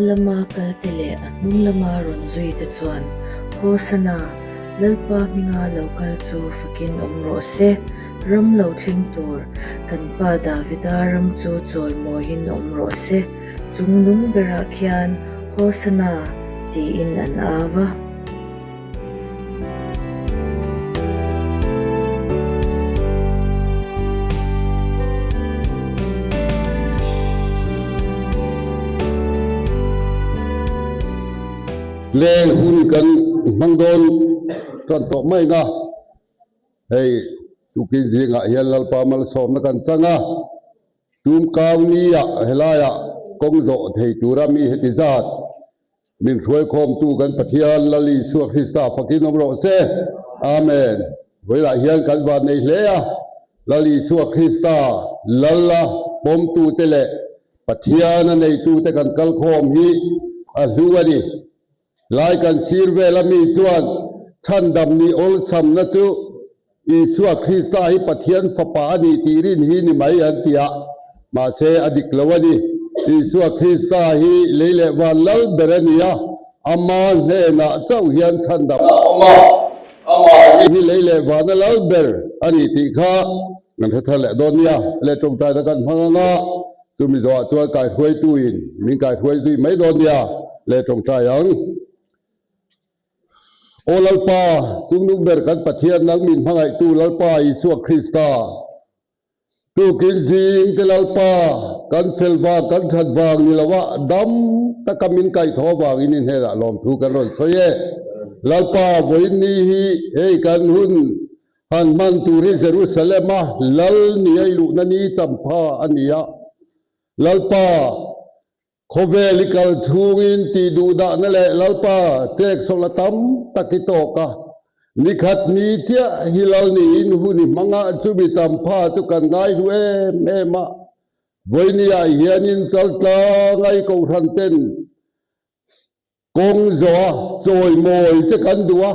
lama kalte leh a hnung lama rawn zuite chuan, Hosana, Lalpa hminga lo kal chu fakin awm rawh se, ram lo thleng tur, kan pa Davida ram chu chawimawiin awm rawh se, chung nung berah khian Hosana tiin an au a. Leng hun kan hmang dawn tan tawh mai nga, hei tukin zingah hian Lalpa malsawmna kan chang a, tumkau nia helaiah kawng zawh thei tura mi heti zat Min hruaikhawmtu kan Pathian Lal Isua Krista fakin awm rawh se. Amen. Vawilah hian kan van nei hle a, Lal Isua Krista Lal-a pawmtute leh Pathian a neitute kan kalkhawm hi a hlu a ni. Lai kan sir vela mi chuan chhandam nih awlsamna chu Isua Krista hi Pathian Fapa a ni tih rin hi ni mai an ti a, mahse a dik lo a ni. Isua Krista hi lei leh van lal ber a ni a, ama hnenah chauh hian chhandam a awm a, amah hi lei leh vana lal ber a ni tih kha kan hre thar leh dawn nia. Leh tawngtaina kan hmang anga chumi zawhah chuan kaihruaituin min kaihruai zui mai dawn nia. Leh tawngtai ang. Aw Lalpa, chungnung ber kan Pathian nang min hmangaihtu Lalpa Isua Krista, tukin zing te Lalpa, kan fel vang kan that vang ni loa dam taka min kaihthawh avangin i hnenah lawmthu kan rawn sawi e. Lalpa, vawiin ni hi hei kan hun han hman tur hi Jerusalem-a Lal ni a i luhna ni champha a ni a. Lalpa, Khawvel i kal chhungin tih duhdahna leh Lalpa chek sawlh a tam tak i tawk a. Nikhat ni chiah hi Lal niin hun i hmang a, chumi champha chu kan ngai hlu em em a. Vawinia hianin chaltlang a i kohhran ten Kawng zawh a, chawimawi che kan duh a,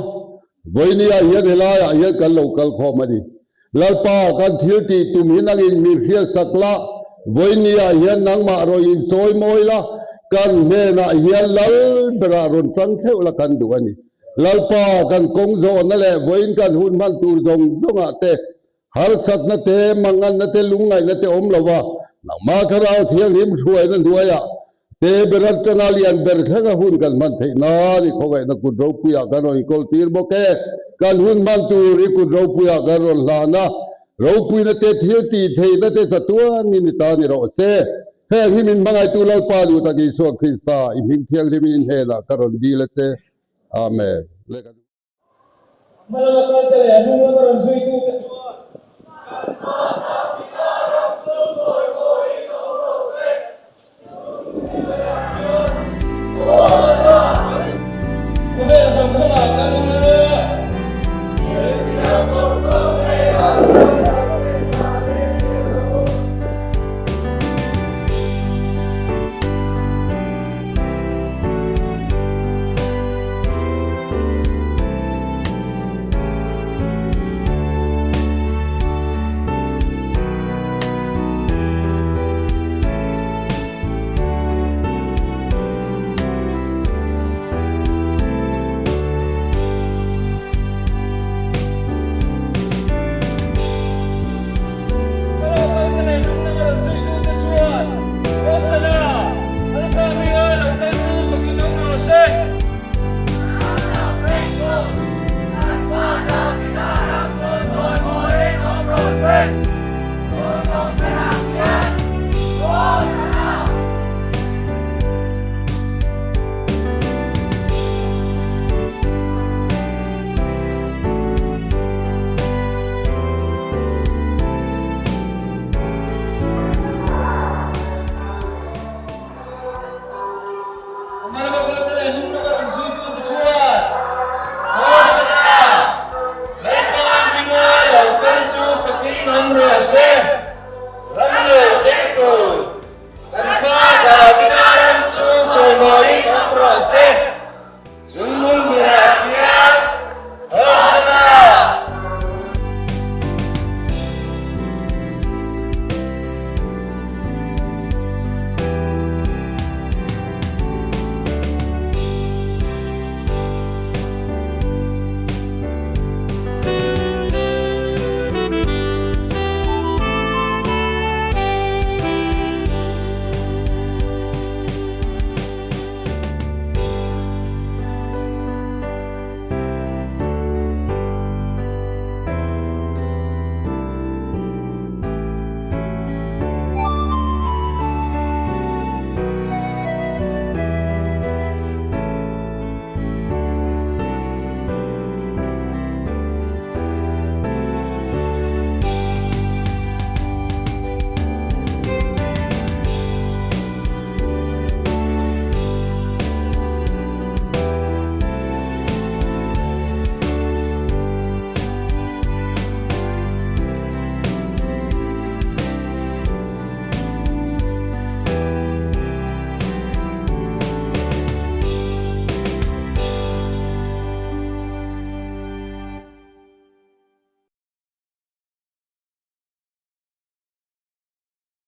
vawinia hian helaiah hian kan lo kal khawm a ni. Lalpa, kan thil tih tum hi nangin min hriatsak la, vawinia hian nangmah rawn inchawimawi la, kan hnenah hian lal berah rawn tang theuh la kan duh a ni. Lalpa, kan kawng zawhna leh vawiin kan hun hman tur zawng zawngah te Harsatna te, manganna te, lungngaihna te awm lo va, nangmah Thlarau Thianghlim hruaina hnuaiah te ber atanga lian ber thlenga hun kan hman theih nan i khawngaihna kut ropuiah kan rawn inkawl tir bawk e. Kan hun hman tur i kut ropuiah kan rawn hlan a, ropuina te, thil tih theihna te chatuanin i ta ni rawh se. Heng hi min hmangaihtu Lalpa duh tak Isua Krista, i hming thianghlimin i hnenah ka rawn dil a che. Amen. Hmalama kalte leh hnung lama rawn zuitute chu.